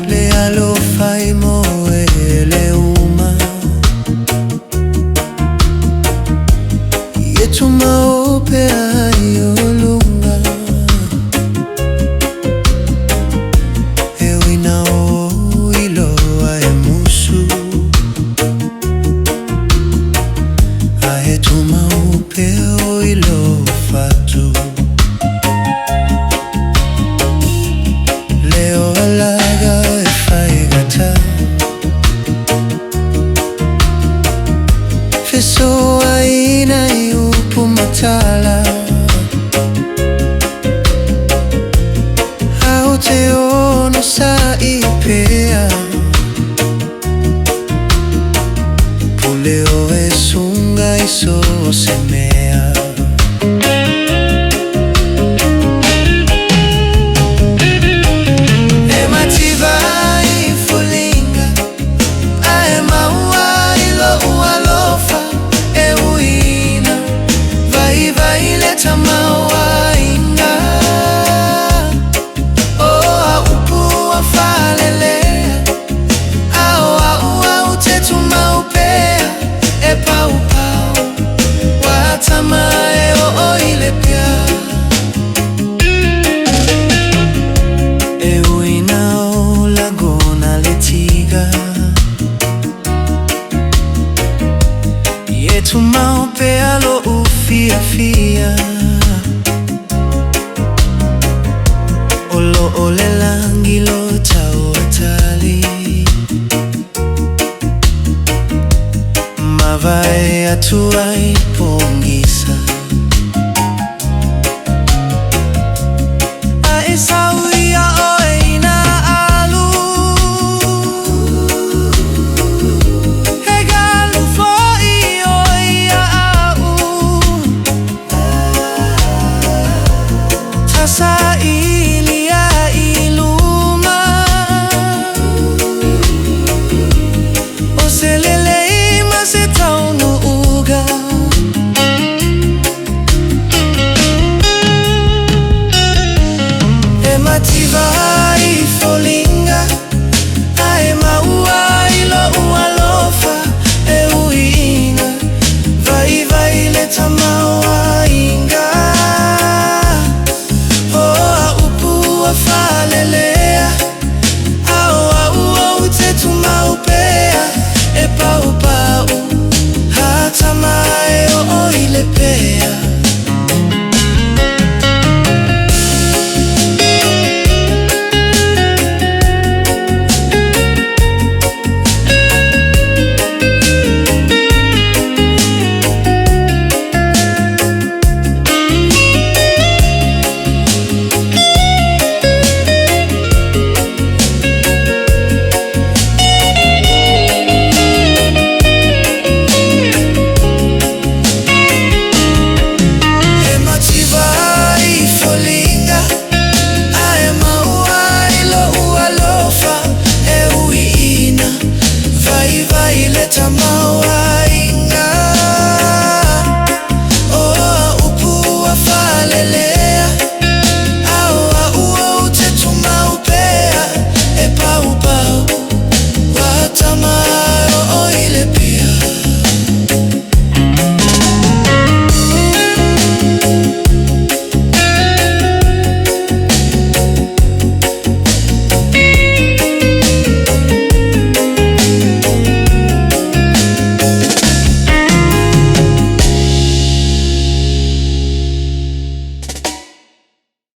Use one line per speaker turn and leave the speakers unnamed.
Le alofa i moe le uma Ie tuma o pea i o lunga E wina o iloa e musu A e tuma o pea o ilo fatu Leo alaga e faigata Fesoa ina i upu matala Au te ono sa i pea Pule o e sunga i so se mea E mativa i fulinga Ae maua i lo ualofa E uina Vai vai le tamaua inga O a upu a falelea A o a ua u te tumau pea E pau pau Wa tama e o o i le pia E uina o lagona le tiga Ie tumau pea lo ufia fia O lo o le langi lo tau atali Mavae atua